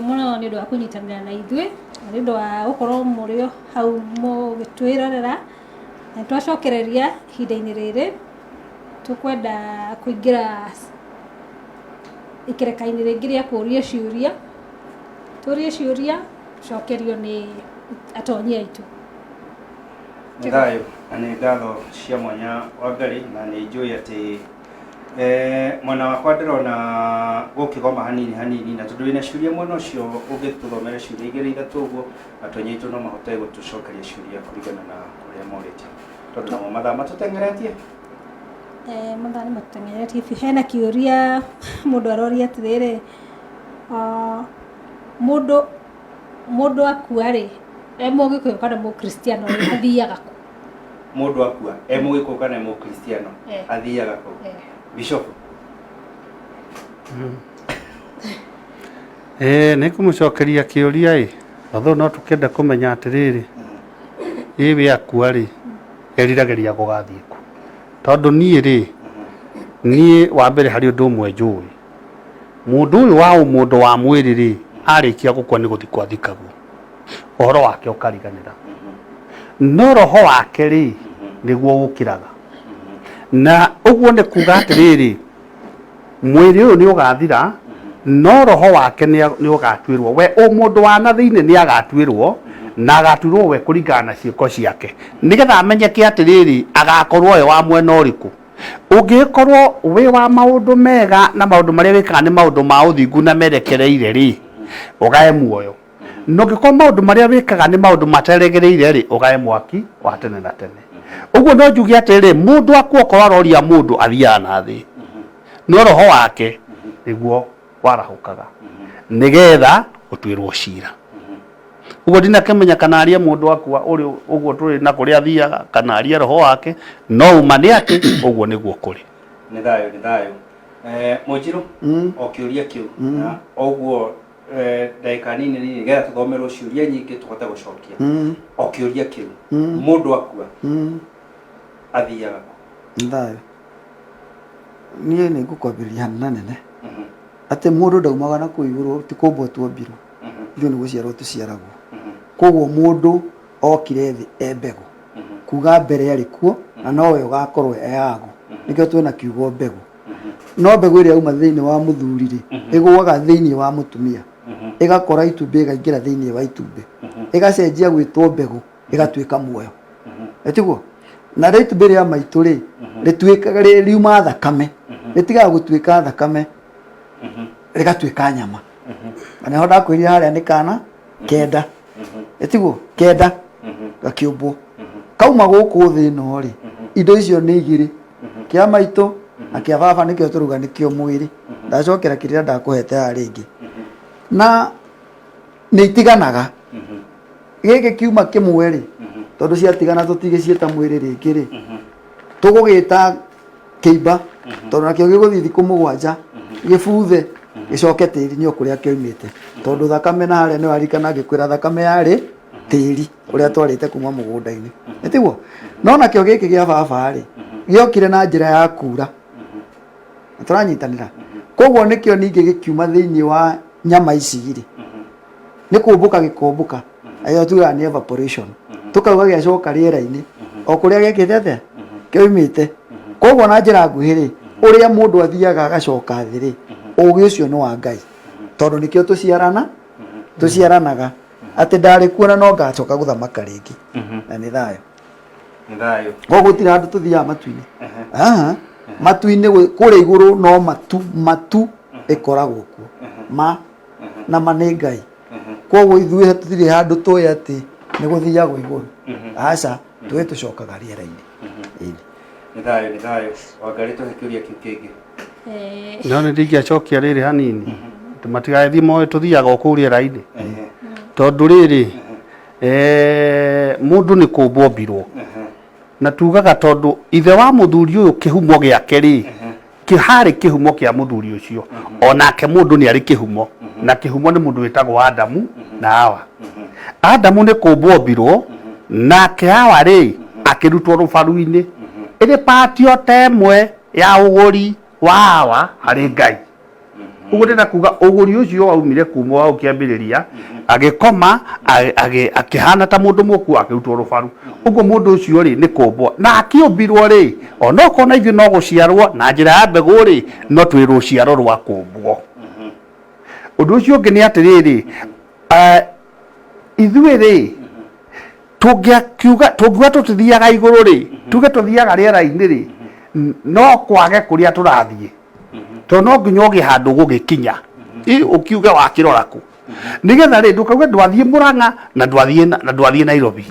Mũno nĩ ũndũ wa kũnyitanĩra na ithuĩ na nĩ ũndũ wa gũkorwo mũrĩ o hau mũgĩtwĩrorera. Na nĩ twacokereria ihinda-inĩ rĩrĩ, tũkwenda kũingĩra ikereka-inĩ rĩngĩ rĩa kũria ciũria, tũrie ciũria tũcokerio nĩ atonyi aitũ. Nĩ thayũ na nĩ ngatho cia mwanya Wangari na nĩ njũĩ atĩ Eh, mwena wakwa ndĩrona gũkĩgoma hanini hanini na tondũ wĩna ciũria mwena ũcio ũngĩtũthomera ciũria igĩrĩ ithatũ ũguo atonyi aitũ no mahote gũtũcokeria ciũria kũringana na kũrĩa morĩtie tondũ namo mathaa matũteng'eretie. Eh, mathaa nĩ matũteng'eretie biũ. Hena kĩũria mũndũ aroria atĩrĩrĩ, ah, mũndũ mũndũ akua rĩ, e mũgĩkũyũ kana mũkristiano rĩ, athiaga kũ? Mũndũ akua e mũgĩkũyũ kana e mũkristiano athiaga kũ? Bishop. Ĩĩ nĩ ngũmũcokeria kĩũria ĩ, although no tũkĩende kũmenya atĩrĩrĩ, ĩ we akua rĩ, eriragĩria gũgathiĩ kũ? Tondũ niĩ rĩ, niĩ wa mbere harĩ ũndũ ũmwe njũĩ, mũndũ ũyũ wa ũmũndũ wa mwĩrĩ rĩ, arĩkia gũkua nĩ gũthikwo athikagwo. Ũhoro wake ũkariganĩra. No roho wake rĩ, nĩguo ũkĩraga. Na ũguo nĩ kuga atĩrĩrĩ, mwĩrĩ ũyũ nĩ ũgathira, no roho wake nĩ ũgatuĩrwo. We ũmũndũ wa na thĩinĩ nĩ agatuĩrwo, na agatuĩrwo we kũringana na ciĩko ciake. Nĩgetha amenyeke atĩrĩrĩ, agakorwo we wa mwena ũrĩkũ. Ũngĩgĩkorwo wĩ wa maũndũ mega na maũndũ marĩa wĩkaga nĩ maũndũ ma ũthingu na merekereire rĩ, ũgae muoyo. Na ũngĩkorwo maũndũ marĩa wĩkaga nĩ maũndũ materegereire rĩ, ũgae mwaki wa tene na tene. Ũguo no njuge atĩrĩrĩ, mũndũ akua okorwo aroria mũndũ athiaga na thĩ, no roho wake nĩguo warahũkaga nĩgetha ũtuĩrwo cira. Ũguo ndinakĩmenya kana arie mũndũ akua ũrĩ ũguo tũrĩ na kũrĩa athiaga kana arie roho wake, no ũma nĩ atĩ ũguo nĩguo kũrĩ. Nĩ thayũ, nĩ thayũ. Eh, Mũnjirũ, o kĩũria kĩu na ũguo eh, ndagĩka nini nini nĩgetha tũthomerwo ciũria nyingĩ tũhote gũcokia. O kĩũria kĩu, mũndũ akua athiaga kũ? Nĩ thayũ. Niĩ nĩ ngũkwambĩrĩria hanene nene atĩ mũndũ ndaumaga na kũu igũrũ ti kũmbwo tuombirwo. Ithuĩ nĩ gũciarwo tũciaragwo. Koguo mũndũ okire thĩ e mbegũ. Kuga mbere arĩ kuo na nowe ũgakorwo e ago. Nĩkĩo twĩna kiugo mbegũ. No mbegũ ĩrĩa yauma thĩinĩ wa mũthuri rĩ, ĩgũaga thĩinĩ wa mũtumia. Ĩgakora itumbĩ ĩgaingĩra thĩinĩ wa itumbĩ. Ĩgacenjia gwĩtwo mbegũ ĩgatuĩka muoyo. Ĩtiguo? Na rĩu itumbĩ rĩa maitũ rĩ, rĩtuĩkaga riuma thakame. Rĩtigaga gũtuĩka thakame rĩgatuĩka nyama. Na nĩho ndakwĩrire harĩa nĩ kana kenda. Ĩtiguo? Kenda gakĩũmbwo. Kauma gũkũ thĩ ĩno rĩ, indo icio nĩ igĩrĩ. Kĩa maitũ na kĩa baba nĩkĩo tũruga nĩkĩo mwĩrĩ. Ndacokera kĩrĩa ndakũhete haha rĩngĩ. Na nĩ itiganaga. Gĩkĩ kiuma kĩmwe rĩ, tondũ ciatigana tũtigĩciĩta mwĩrĩ rĩngĩ rĩ, tũgũgĩta kĩimba tondũ nakĩo gĩgũthiĩ thikũ mũgwanja gĩbuthe gĩcoke tĩri-inĩ o kũrĩa kĩoimĩte tondũ thakame na harĩa nĩ waririkana ngĩkwĩra thakame yarĩ tĩri ũrĩa twarĩte kuma mũgũnda-inĩ nĩ tiguo no nakĩo gĩkĩ gĩa baba rĩ gĩokire na njĩra ya kura na tũranyitanĩra koguo nĩkĩo ningĩ gĩkiuma thĩinĩ wa nyama ici rĩ nĩ kũmbũka gĩkombũka ĩyo tugaga nĩ evaporation tũkauga gĩacoka rĩera-inĩ o kũrĩa gĩkĩte atĩa kĩoimĩte koguo na njĩra nguhĩ rĩ ũrĩa mũndũ athiaga agacoka thĩ rĩ ũgĩ ũcio nĩ wa Ngai tondũ nĩkĩo tũciarana tũciaranaga atĩ ndarĩ kuo na no ngacoka gũthamaka rĩngĩ na nĩ thayũ. Nĩ thayũ. Koguo gũtirĩ handũ tũthiaga matu-inĩ. Aha. Matu-inĩ kũrĩa igũrũ no matu matu ĩkoragwo kuo ma na ma nĩ Ngai. Koguo ithuĩ tũtirĩ handũ tũĩ atĩ nĩ gũthiagwo igũrũ. Aca, tũĩ tũcokaga rĩera-inĩ. Ĩni. Nĩ thayũ, nĩ thayũ. Wangarĩ tũhe kĩũria kĩu kĩngĩ. No nĩ ndingĩacokia rĩrĩ hanini atĩ matigagĩthiĩ moĩ tũthiaga o kũu rĩera-inĩ tondũ rĩrĩ eh, mũndũ nĩ kũmbwo ombirwo na tugaga tondũ ithe wa mũthuri ũyũ kĩhumo gĩake rĩ harĩ kĩhumo kĩa mũthuri ũcio onake mũndũ nĩ arĩ kĩhumo na kĩhumo nĩ mũndũ wĩtagwo Adamu na Hawa. Adamu nĩ kũmbwo ombirwo nake Hawa rĩ akĩrutwo rũbaru-inĩ ĩrĩ part o ta ĩmwe ya ũgũri wa Hawa harĩ Ngai. Ũguo ndĩrenda kuga ũgũri ũcio waumire kuma wa ũkĩambĩrĩria agĩkoma akĩhana ta mũndũ mũkuũ akĩrutwo rũbaru. Ũguo mũndũ ũcio rĩ nĩ kũmbwo na akĩũmbirwo rĩ onokorwo na ithuĩ no gũciarwo na njĩra ya mbegũ rĩ no twĩ rũciaro rwa kũmbwo. Ũndũ ũcio ũngĩ nĩ atĩrĩrĩ ithuĩ rĩ tũngĩakiuga tũngiuga tũtithiaga igũrũ rĩ tuge tũthiaga rĩera-inĩ rĩ no kwage kũrĩa tũrathiĩ tondũ no nginya ũgĩe handũ ũgũgĩkinya Ĩ, ũkiuge wakĩrora kũ nĩgetha rĩ ndũkauge ndwathiĩ Mũrang'a na ndwathiĩ na ndwathiĩ Nairobi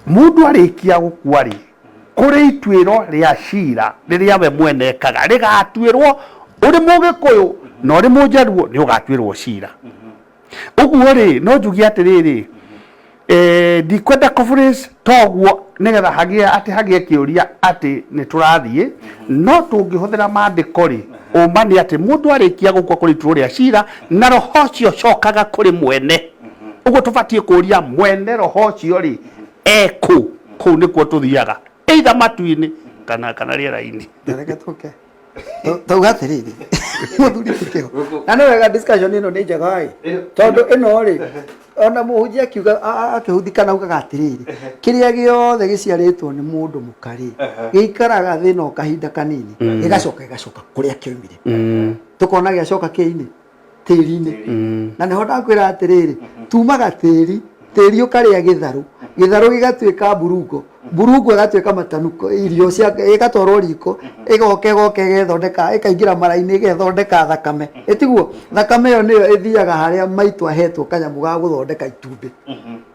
mũndũ arĩkia gũkua rĩ kũrĩ ituĩro rĩa cira rĩrĩa we mwene ekaga rĩgatuĩrwo ũrĩ mũgĩkũyũ na ũrĩ mũnjaruo nĩ ũgatuĩrwo cira Ũguo rĩ, no njuge atĩrĩrĩ, eh, ndikwenda kũ toguo nĩgetha hagĩe atĩ hagĩe kĩũria atĩ nĩ tũrathiĩ no tũngĩhũthĩra maandĩko rĩ ũma nĩ atĩ mũndũ arĩkia gũkua kũrĩ iturwo rĩa cira na roho ũcio ũcokaga kũrĩ mwene ũguo tũbatiĩ kũria mwene roho ũcio rĩ ekũ kũu nĩkuo tũthiaga either matu-inĩ kana kana rĩera-inĩ Reke tũke. Tauga atĩrĩrĩ mũthuri ti kĩho na nĩ wega discussion ĩno nĩ njega ĩ tondũ ĩno rĩ ona mũhunjia akiuga akĩhundikana augaga atĩrĩrĩ kĩrĩa gĩothe gĩciarĩtwo nĩ mũndũ mũka rĩ gĩikaraga thĩ no kahinda kanini gĩgacoka gĩgacoka kũrĩa kĩoimire tũkona gĩacoka kĩinĩ tĩri-inĩ na nĩho ndakwĩra atĩrĩrĩ tumaga tĩri tĩri ũkarĩa gĩtharũ gĩtharũ gĩgatuĩka mburungo mburungo ĩgatuĩka matanuko irio cia ĩgatwarwo riko ĩgoka ĩgoka ĩgethondeka ĩkaingĩra mara-inĩ ĩgethondeka thakame ĩtiguo thakame ĩyo nĩyo ĩthiaga harĩa maitũ ahetwo kanyamũ ga gũthondeka itumbĩ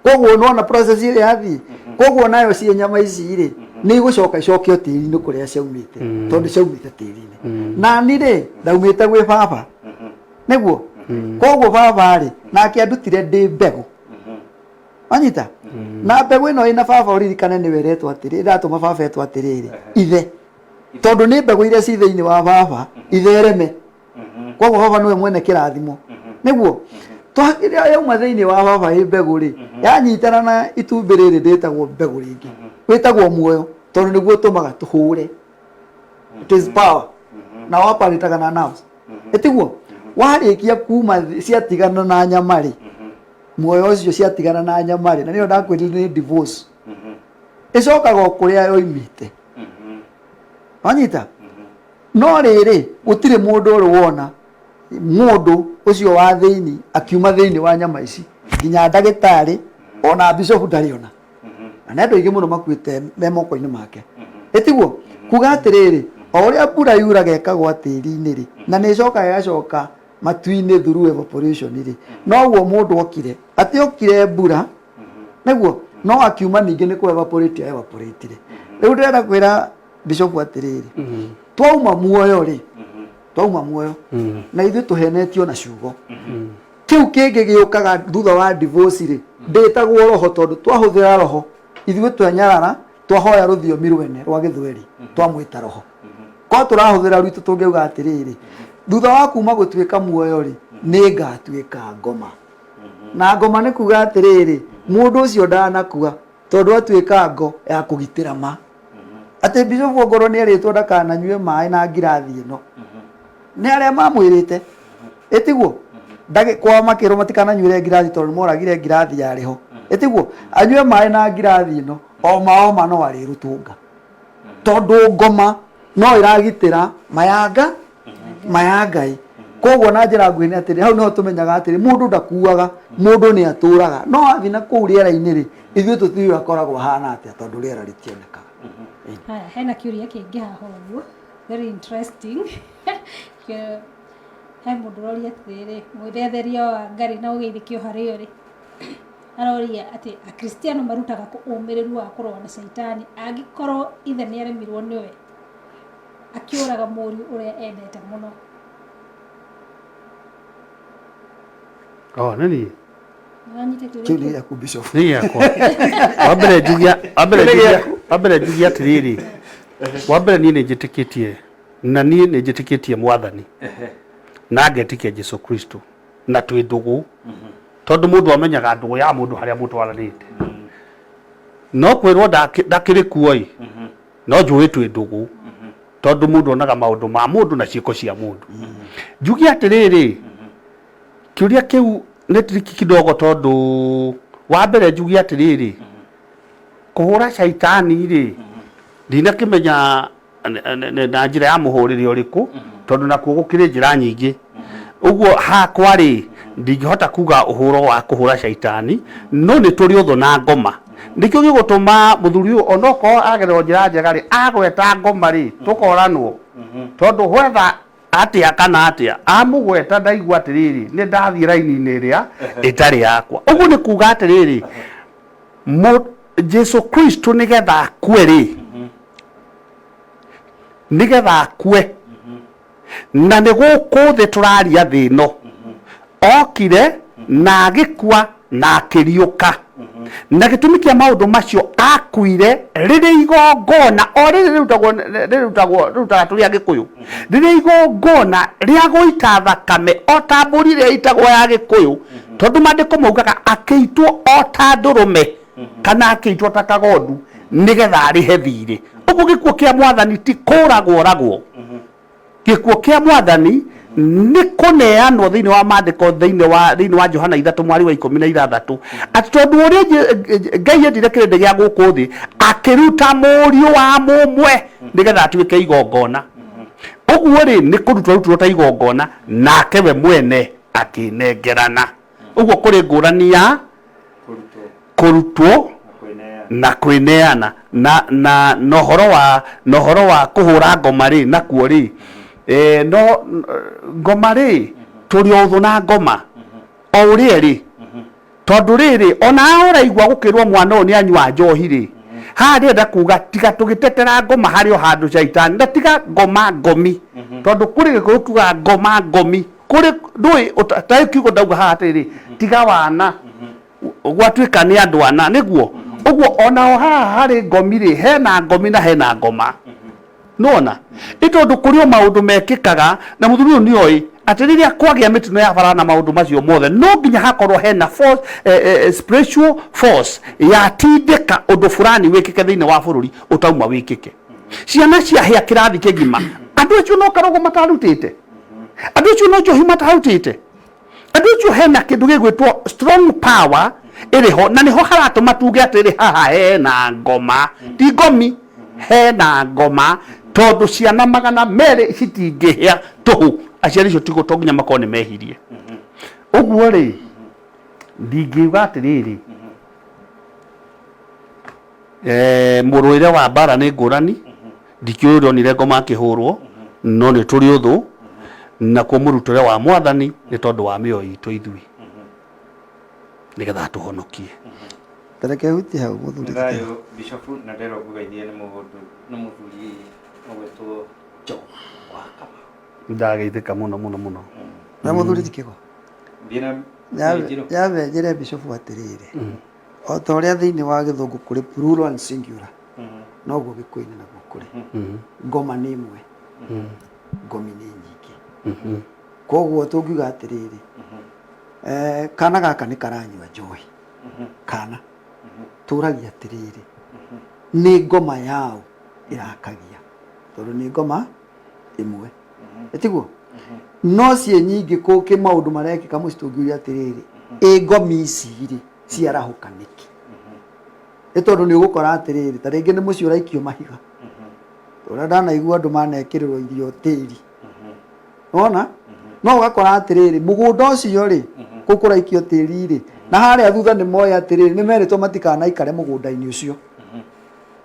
koguo nona process ĩrĩa yathiĩ koguo nayo ciĩ nyama ici rĩ nĩ igũcoka icokio tĩri-inĩ kũrĩa ciaumĩte tondũ ciaumĩte tĩri-inĩ nani rĩ ndaumĩte gwĩ baba nĩguo koguo baba rĩ nake andutire ndĩ mbegũ wanyita na mbegũ ĩno ĩna baba ũririkane nĩwe ĩretwo atĩrĩ ĩratũma baba etwo atĩrĩrĩ ithe tondũ nĩ mbegũ iria ci thĩinĩ wa baba ithereme koguo baba nĩwe mwene kĩrathimo nĩguo rĩrĩa yauma thĩinĩ wa baba ĩ mbegũ rĩ yanyitana na itumbĩ rĩrĩ rĩtagwo mbegũ rĩngĩ wĩtagwo muoyo tondũ nĩguo ũtũmaga tũhũre it is power na waparĩtaga na nerves ĩtiguo warĩkia kuma ciatigana na nyama rĩ muoyo ũcio ciatigana na nyama rĩ na nĩyo ndakwĩrire nĩ divorce ĩcokaga o kũrĩa yoimĩte wanyita no rĩrĩ gũtirĩ mũndũ ũrĩ wona mũndũ ũcio wa thĩinĩ akiuma thĩinĩ wa nyama ici nginya ndagĩtarĩ ona bishofu ndarĩ ona na nĩ andũ aingĩ mũno makuĩte me moko-inĩ make ĩtiguo kuga atĩrĩrĩ o ũrĩa mbura yuraga ĩkagwa tĩri-inĩ rĩ na nĩ ĩcokaga ĩgacoka matu-inĩ through evaporation rĩ noguo mũndũ okire atĩ okire mbura nĩguo no akiuma ningĩ nĩ kũ evaporate evaporate rĩu ndĩrenda kwĩra bishop atĩrĩrĩ twauma muoyo rĩ twauma muoyo na ithuĩ tũhenetio na ciugo kĩu kĩngĩ gĩũkaga thutha wa divorce rĩ ndĩtagwo roho tondũ twahũthĩra roho ithuĩ twenyarara twahoya rũthiomi rwene rwa gĩthweri twamwĩta roho korwo tũrahũthĩra rwitũ tũngĩuga atĩrĩrĩ thutha wa kuma gũtuĩka muoyo rĩ nĩ ngatuĩka ngoma na ngoma nĩ kuga atĩrĩrĩ mũndũ ũcio ndanakua tondũ atuĩka ngo ya kũgitĩra ma atĩ bishofu ongorwo nĩ erĩtwo ndakananyue maĩ na ngirathi ĩno nĩ arĩa mamwĩrĩte ĩtiguo ndagĩ kwao makĩrwo matikananyuĩre ngirathi tondũ moragire ngirathi yarĩ ho ĩtiguo anyue maĩ na ngirathi ĩno oma oma no arĩrũtũnga tondũ ngoma no ĩragitĩra mayanga maya ngai koguo na njĩra nguhĩ nĩ atĩrĩ hau nĩho tũmenyaga atĩrĩ mũndũ ndakuaga mũndũ nĩ atũraga no athiĩ na kũu rĩera-inĩ rĩ ithuĩ tũtiũĩ akoragwo ahana atĩa tondũ rĩera rĩtionekaga Haya, hena kĩũria kĩngĩ haha ũguo very interesting Kĩ- he mũndũ ũroria atĩrĩrĩ mwĩthetheria wa Ngai na ũgeithĩkio harĩ rĩ aroria atĩ akristiano marutaga kũ ũmĩrĩru wa kũrũa na caitani angĩkorwo ithe nĩ aremirwo nĩwe akĩũraga mũriũ ũrĩa endete mũno. Oh, nĩ niĩ. Nĩwanyita kĩũria kĩu nĩ kĩu? gĩaku bishop Nĩ gĩakwa. Wa mbere njuge wa mbere Kĩu nĩ njuge gĩaku. wa mbere njuge atĩrĩrĩ. Wa mbere niĩ nĩ njĩtĩkĩtie na niĩ nĩ njĩtĩkĩtie mwathani na ngetĩkia Jesu Kristo na twĩ ndũgũ tondũ mũndũ amenyaga ndũgũ ya mũndũ harĩa mũtwaranĩte no kwĩrwo ndakĩrĩ kuo ĩ no njũĩ twĩ ndũgũ tondũ mũndũ onaga maũndũ ma mũndũ na ciĩko cia mũndũ njuge atĩrĩrĩ Kĩũria kĩu nĩ tricky kidogo tondũ wa mbere njuge atĩrĩrĩ, kũhũra caitani rĩ, ndinakĩmenya na njĩra ya mũhũrĩre ũrĩkũ, tondũ nakuo gũkĩrĩ njĩra nyingĩ. Ũguo hakwa rĩ, ndingĩhota kuga ũhoro wa kũhũra caitani, no nĩ tũrĩ ũthũ na ngoma. Nĩkĩo gĩgũtũma mũthuri ũyũ onokorwo agererwo njĩra njega rĩ, agweta ngoma rĩ, tũkoranwo. Tondũ whether atĩa kana atĩa, amũgweta ndaigua atĩrĩrĩ, nĩ ndathiĩ raini-inĩ ĩrĩa ĩtarĩ yakwa. Ũguo nĩ kuga atĩrĩrĩ, Jesu Kristo nĩgetha akue rĩ, nĩgetha akue, na nĩ gũkũ thĩ tũraria thĩ ĩno, okire na agĩkua na akĩriũka. Na gĩtũmi kĩa maũndũ macio, akuire rĩrĩ igongona o rĩrĩ rĩrutagwo rĩrutagwo rĩrutaga tũrĩ Agĩkũyũ, rĩrĩ igongona rĩa gũita thakame o ta mbũri ĩrĩa ĩitagwo ya Gĩkũyũ, tondũ maandĩko maugaga akĩitwo o ta ndũrũme kana akĩitwo ta kagondu nĩgetha arĩhe thirĩ. Ũguo gĩkuũ kĩa Mwathani ti kũragwo oragwo. Gĩkuũ kĩa Mwathani nĩ kũneanwo thĩinĩ wa maandĩko thĩinĩ wa Johana 3 mwari wa 16, atĩ tondũ ũrĩa Ngai endire kĩrĩndĩ gĩa gũkũ thĩ, akĩruta mũriũ wa mũmwe nĩgetha atuĩke igongona. Ũguo rĩ, nĩ kũrutwo arutirwo ta igongona, nake we mwene akĩnengerana. Ũguo kũrĩ ngũrani ya kũrutwo na kwĩneana. Na ũhoro wa kũhũra ngoma rĩ, nakuo rĩ, no ngoma rĩ, tũrĩ o ũthũ na ngoma o ũrĩa ĩrĩ, tondũ rĩrĩ ona haha ũraigua gũkĩrwo mwana ũyũ nĩ anyua njohi rĩ, haha ndĩrenda kuga tiga tũgĩtetera ngoma harĩ o handũ caitani, na tiga ngoma ngomi, tondũ kũrĩ Gĩkũyũ kiugaga ngoma ngomi, kũrĩ ndũĩ ta kiugo ndauga haha atĩrĩrĩ, tiga wana gwatuĩka nĩ andũ ana nĩguo ũguo. Onao haha harĩ ngomi rĩ, hena ngomi na hena ngoma nona nĩ tondũ kũrĩ o maũndũ mekĩkaga, na mũthuri ũyũ nĩ oĩ atĩ rĩrĩa kwagĩa mĩtino ya bara na maũndũ macio mothe, no nginya hakorwo hena force, spiritual force yatindĩka ũndũ fulani wĩkĩke thĩinĩ wa bũrũri ũtauma wĩkĩke. Ciana ciahĩa kĩrathi kĩgima, andũ acio no karogo matarutĩte, andũ acio no njohi matarutĩte, andũ acio hena kĩndũ gĩgwĩtwo strong power ĩrĩ ho, na nĩho haratũma tuge atĩrĩ, haha hena ngoma, ti ngomi, hena ngoma, tondũ ciana 200 citingĩhĩa tũhũ. Aciari acio tigo to nginya makorwo nĩ mehirie. Ũguo rĩ, ndingiuga atĩrĩrĩ, mũrũĩre wa mbara nĩ ngũrani, ndikĩũĩ ũrĩa onire ngoma akĩhũrwo, no nĩ tũrĩ ũthũ nakuo. Mũrutĩre wa Mwathani nĩ tondũ wa mĩoyo itũ ithuĩ, nĩgetha atũhonokie. Tareke hutie hau, mũthuri. Nĩ thayũ, Bishofu, na ndĩrwo ngũgeithie nĩ mũndũ nĩ mũthuri ũgwĩtwo Joe wa Kamau. Ndageithĩka mũno mũno mũno. Na mũthuri ti kĩgo. Thiĩ na Njirũ. Nyambe njĩre bishofu atĩrĩrĩ, o ta ũrĩa thĩinĩ wa Gĩthũngũ kũrĩ plural and singular, noguo Gĩkũyũ-inĩ naguo kũrĩ. Ngoma nĩ ĩmwe, ngomi nĩ nyingĩ. Koguo tũngiuga atĩrĩrĩ, kana gaka nĩ karanyua njohi, kana tũragia atĩrĩrĩ, nĩ ngoma yaũ ĩrakagia? Tondũ nĩ ngoma ĩmwe, ĩtiguo? No ciĩ nyingĩ, kũkĩ maũndũ marekĩka mũciĩ, tũngiuria atĩrĩrĩ, ĩ ngomi ici rĩ, ciarahũka nĩkĩ? Nĩ tondũ nĩ ũgũkora atĩrĩrĩ, ta rĩngĩ nĩ mũciĩ ũraikio mahiga, ũrĩa ndanaigua andũ manekĩrĩrwo irio tĩri wona, no ũgakora atĩrĩrĩ, mũgũnda ũcio rĩ, kũu kũraikio tĩri rĩ, na harĩa thutha nĩ moĩ atĩrĩrĩ, nĩ merĩtwo matikanaikare mũgũnda-inĩ ũcio.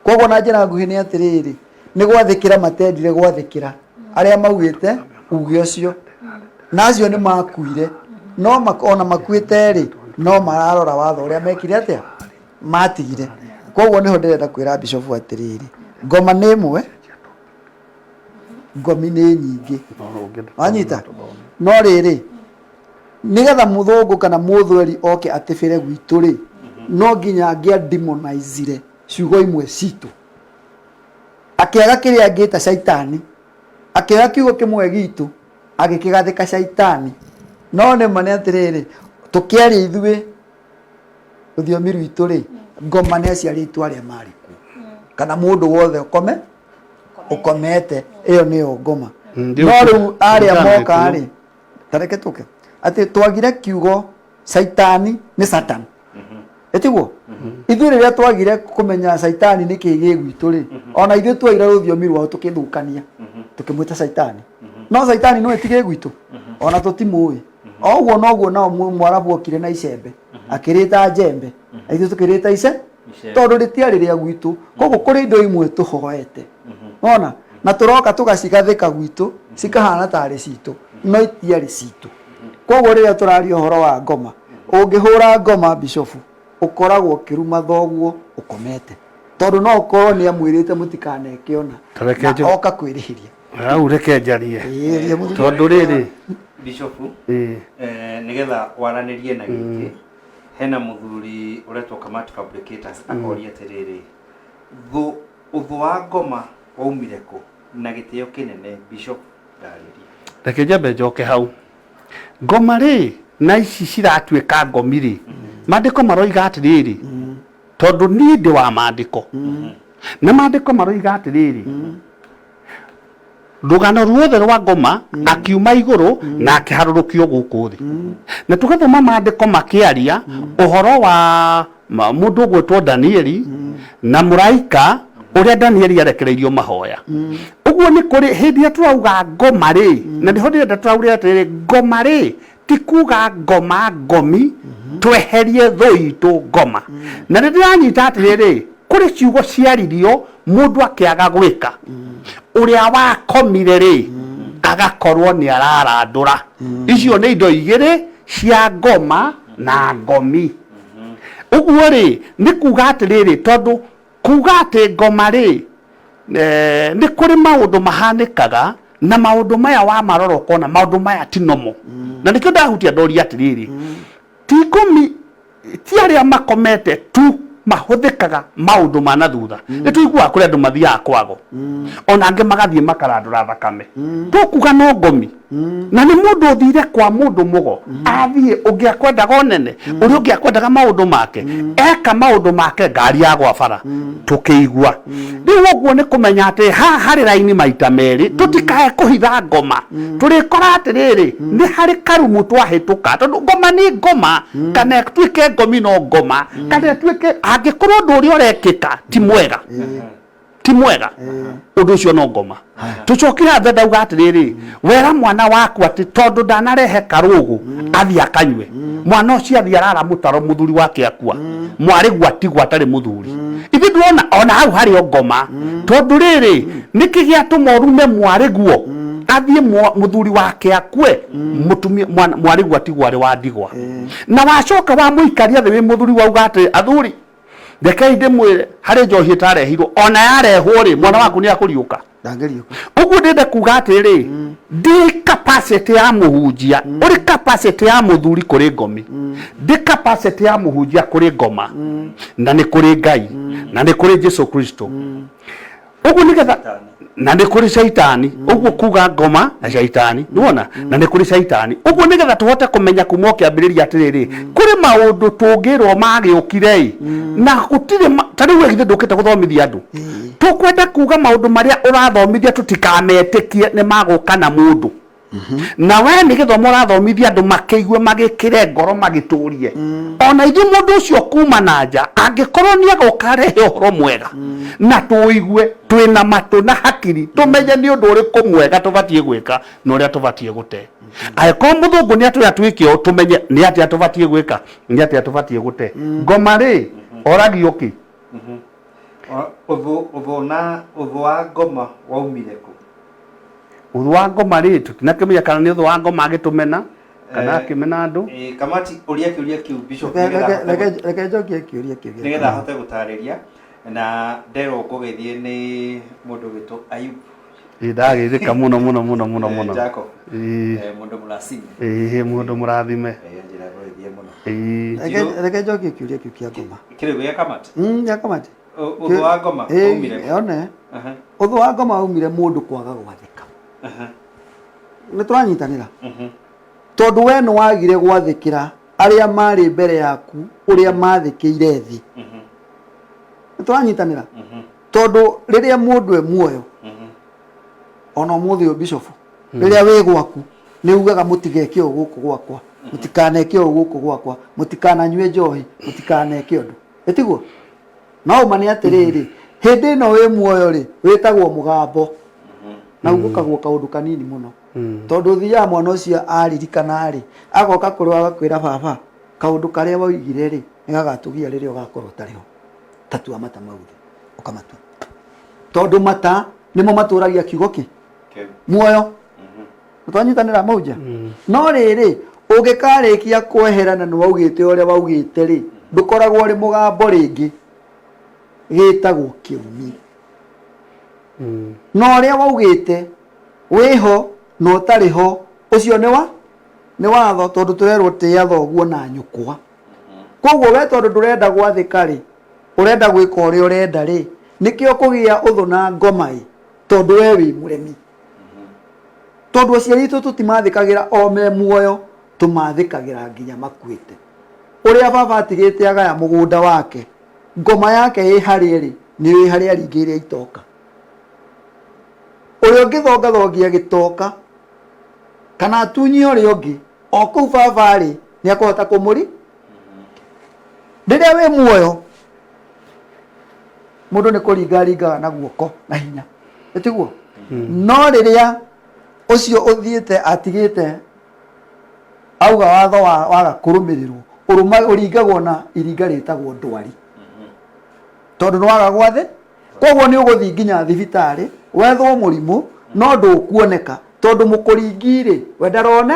Koguo na njĩra nguhĩ nĩ atĩrĩrĩ, nĩ gwathĩkĩra matendire gwathĩkĩra arĩa maugĩte uge ũcio, na acio nĩ makuire. No ona makuĩte rĩ, no mararora watho ũrĩa mekire atĩa matigire. Koguo nĩho ndĩrenda kwĩra bishofu atĩrĩrĩ, ngoma nĩ ĩmwe, ngomi nĩ nyingĩ, wanyita? No rĩrĩ, nĩgetha mũthũngũ kana mũthweri oke atĩbĩre gwitũ rĩ, no nginya angĩa demonizire ciugo imwe citũ, akĩaga kĩrĩa angĩta caitani, akĩoya kiugo kĩmwe gitũ agĩkĩgathĩka caitani. No nĩ ma nĩ atĩrĩrĩ, tũkĩaria ithuĩ rũthiomi rwitũ rĩ, ngoma nĩ aciari aitũ arĩa marĩ kuo, kana mũndũ wothe ũkome ũkomete, ĩyo nĩyo ngoma. No rĩu arĩa Kũringana na moka Gĩkũyũ. rĩ, tareke tũke. Atĩ twagire kiugo Caitani nĩ Satan. Ĩtiguo? Ithuĩ rĩrĩa twagire kũmenya Caitani nĩ kĩĩ gĩ gwitũ rĩ, ona ithuĩ twaire rũthiomi rwao tũkĩthũkania, tũkĩmwĩta Caitani. No Caitani no ĩti gĩ gwitũ, ona tũtimũĩ. O ũguo noguo nao Mwarabu okire na icembe, akĩrĩta njembe, na ithuĩ tũkĩrĩta ice, tondũ rĩtiarĩ rĩa gwitũ. Koguo kũrĩ indo imwe tũhoete, wona, na tũroka tũgacigathĩka gwitũ, cikahana tarĩ citũ, no itiarĩ citũ. Koguo rĩrĩa tũraria ũhoro wa ngoma, ũngĩhũra ngoma bishofu, ũkoragwo ũkĩruma thoguo ũkomete, tondũ no ũkorwo nĩ amwĩrĩte mũtikaneke ũna, Ta reke na oka kwĩrĩhĩria. Hau reke njarie. Ĩĩ, ria mũthuri. Tondũ rĩrĩ, Bishofu, ĩĩ, nĩgetha waranĩrie na gĩkĩ, hena mũthuri ũretwo Kamati Fabricators akoria atĩrĩrĩ, thũ ũthũ wa ngoma waumire kũ? Na gĩtĩo kĩnene Bishop ndarĩria. Reke njambe njoke hau. Ngoma rĩ, na ici ciratuĩka ngomi rĩ, maandĩko maroiga atĩrĩrĩ, tondũ niĩ ndĩ wa maandĩko, na maandĩko maroiga atĩrĩrĩ, rũgano ruothe rwa ngoma akiuma igũrũ na akĩharũrũkio gũkũ thĩ. Na tũgathoma maandĩko makĩaria ũhoro wa mũndũ ũgwĩtwo Danieli na mũraika ũrĩa Danieli arekereirio mahoya. Ũguo nĩ kũrĩ hĩndĩ ĩrĩa tũrauga ngoma rĩ, na nĩho ndĩrenda tũraure atĩrĩrĩ, ngoma rĩ ti kuga ngoma ngomi, tweherie thũ itũ ngoma. Na nĩ ndĩranyita atĩrĩrĩ, kũrĩ ciugo ciaririo mũndũ akĩaga gwĩka, ũrĩa wakomire rĩ agakorwo nĩ ararandũra. Icio nĩ indo igĩrĩ cia ngoma na ngomi. Ũguo rĩ nĩ kuga atĩrĩrĩ, tondũ kuga atĩ ngoma rĩ, nĩ kũrĩ maũndũ mahanĩkaga na maũndũ maya wamarora ũkona maũndũ maya ti normal. Na nĩkĩo ndahutia ndoria atĩrĩrĩ, ti ngomi, ti arĩa makomete tu mahũthĩkaga maũndũ ma na thutha. Nĩ tũiguaga kũrĩ andũ mathiaga kwago, ona angĩ magathiĩ makarandũra thakame. Tũkuga no ngomi, na nĩ mũndũ ũthire kwa mũndũ mũgo, athiĩ ũngĩ akwendaga ũnene, ũrĩa ũngĩ akwendaga maũndũ make, eka maũndũ make ngari yagwa bara, tũkĩigua. Rĩu ũguo nĩ kũmenya atĩ haha harĩ raini maita merĩ, tũtikae kũhitha ngoma. Tũrĩkora atĩrĩrĩ, nĩ harĩ karumu twahĩtũka, tondũ ngoma nĩ ngoma, kana ĩtuĩke ngomi no ngoma, kana ĩtuĩke, angĩkorwo ũndũ ũrĩa ũrekĩka ti mwega, ti mwega, ũndũ ũcio no ngoma. Tũcokire haha ndauga atĩrĩrĩ, wera mwana waku atĩ tondũ ndanarehe karũgũ athiĩ akanyue, mwana ũcio athiĩ arara mũtaro mũthuri wake akua, mwarĩguo atigwo atarĩ mũthuri. Ithuĩ ndĩrona ona hau harĩ o ngoma, tondũ rĩrĩ nĩkĩ gĩatũma ũrume mwarĩguo athiĩ mũthuri wake akue, mũtumia mwarĩguo atigwo arĩ wa ndigwa, na wacoka wamũikaria thĩ wĩ mũthuri wauga atĩ athuri rekei ndĩmwĩre harĩ njohi ĩtarehirwo, ona yarehwo rĩ mwana waku nĩ akũriũka. Ndangĩriũka. Ũguo ndĩrenda kuga atĩrĩ, ndĩ capacity ya mũhunjia, ũrĩ capacity ya mũthuri kũrĩ ngomi, ndĩ capacity ya mũhunjia kũrĩ ngoma, na nĩ kũrĩ Ngai, na nĩ kũrĩ Jesu Kristo. Ũguo nĩgetha na nĩ kũrĩ caitani, ũguo kuga ngoma na caitani, nĩwona, na nĩ kũrĩ caitani. Ũguo nĩgetha tũhote kũmenya kuma o kĩambĩrĩria atĩrĩrĩ, kũrĩ maũndũ tũngĩrwo magĩũkire ĩ, na gũtirĩ ta rĩu we githĩ ndũkĩte gũthomithia andũ, tũkwenda kuga maũndũ marĩa ũrathomithia tũtikametĩkie nĩ magũka na mũndũ. Na we nĩ gĩthomo ũrathomithia andũ makĩigue, magĩkĩre ngoro, magĩtũrie. Ona ithuĩ mũndũ ũcio kuma na nja angĩkorwo nĩ agoka arehe ũhoro mwega na tũigue twĩna matũ na hakiri, tũmenye nĩ ũndũ ũrĩkũ mwega tũbatiĩ gwĩka na ũrĩa tũbatiĩ gũte. Angĩkorwo mũthũngũ nĩ atwĩra twĩke ũũ, tũmenye nĩ atĩa tũbatiĩ gwĩka, nĩ atĩa tũbatiĩ gũte. Ngoma rĩ, oragio kĩ? Ũthũ na ũthũ wa ngoma waumire kũ? Ũthũ wa ngoma rĩ, tũtinakĩmenya kana nĩ ũthũ wa ngoma agĩtũmena kana akĩmena andũ. Kamati, ũria kĩũria kĩu Bishop Reke njokie kĩũria kĩu gĩa nĩgetha ahote gũtarĩria, na nderwo ngũgĩthiĩ nĩ mũndũ wĩtwo Ayub. Ĩĩ, ndagĩthĩka mũno mũno mũno mũno mũno. Jacob. Ĩĩ. Mũndũ mũracime. Ĩĩ, mũndũ mũrathime. Njĩra ngũgĩthiĩ mũno. Ĩĩ. Reke njokie kĩũria kĩu kĩa ngoma. Kĩrĩ gĩa Kamati? Gĩa Kamati. Ũthũ wa ngoma waumire kũ? One. Ũthũ wa ngoma waumire mũndũ kwaga gwathĩka. Nĩ tũranyitanĩra? Tondũ we nĩ wagire gwathĩkĩra arĩa marĩ mbere yaku ũrĩa mathĩkĩire thĩ. Nĩ tũranyitanĩra? Tondũ rĩrĩa mũndũ e muoyo, ona ũmũthĩ ũyũ bishofu, rĩrĩa wĩ gwaku nĩ ugaga mũtigeke ũũ gũkũ gwakwa. Mũtikaneke ũũ gũkũ gwakwa, mũtikananyue njohi, mũtikaneke ũndũ. Ĩtiguo? No ũma nĩ atĩrĩrĩ, hĩndĩ ĩno wĩ muoyo rĩ, wĩtagwo mũgambo. Na ugũkagwo kaũndũ kanini mũno. Tondũ ũthiaga mwana ũcio aririkana rĩ, agoka kũrĩ we agakwĩra baba, kaũndũ karĩa waugire rĩ, nĩ gagatũgia rĩrĩa ũgakorwo ũtarĩ ho. Tatua mata mau thĩ, ũkamatua. Tondũ mata nĩmo matũragia kiugo kĩ? Muoyo. Twanyitanĩra maunja? No rĩrĩ, ũngĩkarĩkia kwehera na nĩ waugĩte ũrĩa waugĩte rĩ, ndũkoragwo ũrĩ mũgambo rĩngĩ, gĩtagwo kĩrumi. Na ũrĩa waugĩte wĩho na ũtarĩ ho, ũcio nĩ wa nĩ watho, tondũ tũrerwo tĩĩa thoguo na nyũkwa. Koguo we tondũ ndũrenda gwathĩka rĩ, ũrenda gwĩka ũrĩa ũrenda rĩ, nĩkĩo kũgĩa ũthũ na ngoma ĩ, tondũ we wĩ mũremi. Tondũ aciari aitũ tũtimathĩkagĩra o me muoyo, tũmathĩkagĩra nginya makuĩte. Ũrĩa baba atigĩte agaya mũgũnda wake, ngoma yake ĩ harĩa ĩrĩ, nĩ ĩ harĩa aringĩire itoka. Ũrĩa ũngĩthongathongia gĩtoka kana atunyie ũrĩa ũngĩ, o kũu baba arĩ, nĩ akũhota kũmũri. Rĩrĩa wĩ muoyo, mũndũ nĩ kũringa aringaga na guoko na hinya, ĩtiguo? No rĩrĩa ũcio ũthiĩte atigĩte auga watho waga kũrũmĩrĩrwo, ũringagwo na iringa rĩtagwo ndwari, tondũ nĩ waga gwathĩ. Koguo nĩ ũgũthiĩ nginya thibitarĩ wethwo mũrimũ, no ndũkuoneka tondũ mũkũringi rĩ, we ndarone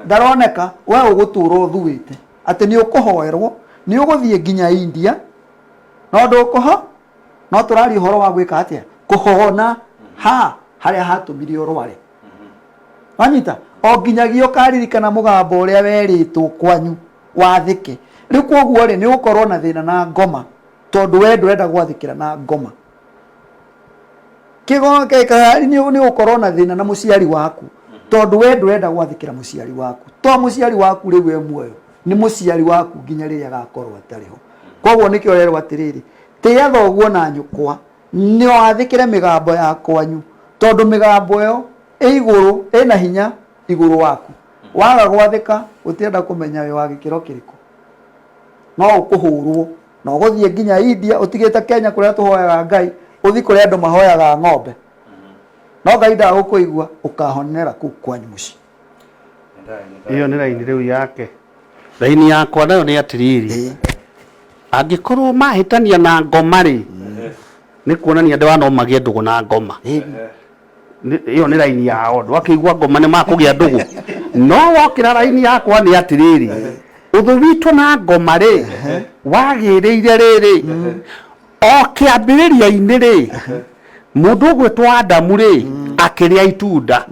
ndaroneka, we ũgũtũra ũthuĩte atĩ nĩ ũkũhoerwo, nĩ ũgũthiĩ nginya India no ndũkũho. No tũraria ũhoro wa gwĩka atĩa? Kũhona ha harĩa hatũmire ũrware. Wanyita? O nginyagia ũkaririkana mũgambo ũrĩa werĩtwo kwanyu wathĩke. Rĩu koguo rĩ, nĩ ũgũkorwo na thĩna na ngoma, tondũ we ndũrenda gwathĩkĩra na ngoma. Nĩ ũgũkorwo na thĩna na mũciari waku, tondũ we ndũrenda gwathĩkĩra mũciari waku. To mũciari waku rĩu e muoyo, nĩ mũciari waku nginya rĩrĩa agakorwo atarĩ ho. Koguo nĩkĩo ũrerwo atĩrĩrĩ, tĩĩa thoguo na nyũkwa, nĩ wathĩkĩre mĩgambo ya kwanyu, tondũ mĩgambo ĩyo ĩ igũrũ, ĩna hinya igũrũ waku. Waga gwathĩka, ũtirenda kũmenya wĩ wa gĩkĩro kĩrĩkũ, no ũkũhũrwo na ũgũthiĩ nginya India, ũtigĩte Kenya kũrĩa tũhoyaga Ngai, ũthiĩ kũrĩa andũ mahoyaga ng'ombe, no Ngai ndagũkũigua, ũkahonera kũu kwanyu mũciĩ. Ĩyo nĩ raini rĩu yake. Raini yakwa nayo nĩ atĩrĩrĩ, angĩkorwo mahĩtania na ngoma rĩ, nĩ kuonania andũ aya no magĩe ndũgũ na ngoma. Ĩyo nĩ raini yao, ndwakĩigua ngoma nĩ makũgĩa ndũgũ. No wokĩra raini yakwa nĩ atĩrĩrĩ, ũthũ witũ na ngoma rĩ, wagĩrĩire rĩrĩ, o kĩambĩrĩria-inĩ rĩ, mũndũ ũgwĩtwo Adamu rĩ, akĩrĩa itunda.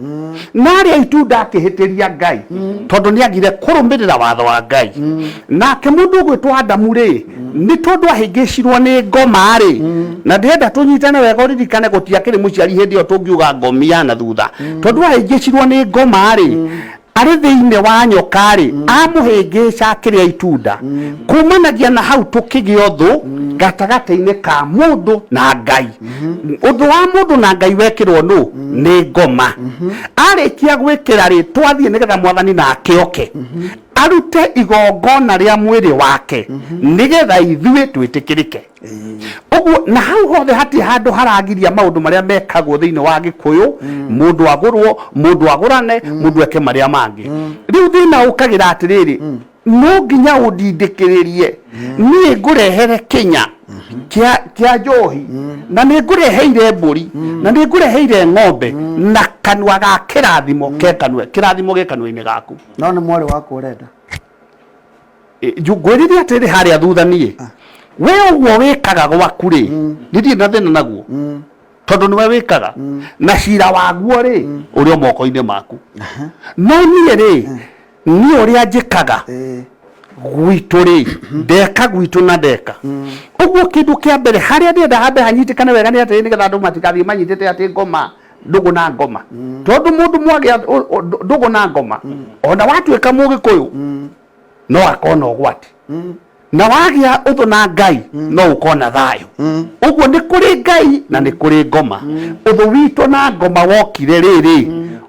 Na arĩa itunda akĩhĩtĩria Ngai, tondũ nĩ agire kũrũmĩrĩra watho wa Ngai. Nake mũndũ ũgwĩtwo Adamu rĩ, nĩ tondũ ahĩngĩcirwo nĩ ngoma rĩ, na ndĩrenda tũnyitane wega ũririkane gũtiakĩrĩ mũciari hĩndĩ ĩyo tũngiuga ngomia na thutha. Tondũ ahĩngĩcirwo nĩ ngoma rĩ, arĩ thĩinĩ wa nyoka-rĩ, amũhĩngĩca akĩrĩa itunda. Kumanagia na hau tũkĩgĩa ũthũ gatagatĩ-inĩ ka mũndũ na Ngai. Ũthũ wa mũndũ na Ngai wekĩrwo nũ? Nĩ ngoma. Arĩkia gwĩkĩra-rĩ, twathiĩ nĩgetha Mwathani nake oke arute igongona rĩa mwĩrĩ wake nĩgetha ithuĩ twĩtĩkĩrĩke. Ũguo na hau hothe hatirĩ handũ haragiria maũndũ marĩa mekagwo thĩinĩ wa Gĩkũyũ, mũndũ agũrwo, mũndũ agũrane, mũndũ eke marĩa mangĩ. Rĩu thĩna ũkagĩra atĩrĩrĩ, no nginya ũndindĩkĩrĩrie niĩ ngũrehere kĩnya kĩa njohi, na nĩ ngũreheire mbũri, na nĩ ngũreheire ng'ombe, na kanua ga kĩrathimo ke kanua, kĩrathimo gĩ kanua-inĩ gaku. No nĩ mwarĩ wakwa ũrenda. Ngwĩrire atĩrĩ harĩa thutha niĩ, we ũguo wĩkaga gwaku rĩ, niĩ ndirĩ na thĩna naguo, tondũ nĩwe wĩkaga, na cira waguo rĩ, ũrĩ o moko-inĩ maku. No niĩ rĩ, niĩ ũrĩa njĩkaga gwitũ rĩ, ndeka gwitũ na ndeka ũguo. Kĩndũ kĩa mbere harĩa ndĩrenda hambe hanyitĩkane wega nĩ atĩrĩ, nĩgetha andũ matigathiĩ manyitĩte atĩ ngoma ndũgũ na ngoma, tondũ mũndũ mwagĩa ndũgũ na ngoma, ona watuĩka mũgĩkũyũ no akona ũgwati, na wagĩa ũthũ na Ngai no ũkona thayũ. Ũguo nĩ kũrĩ Ngai na nĩ kũrĩ ngoma. Ũthũ witũ na ngoma wokire rĩrĩ.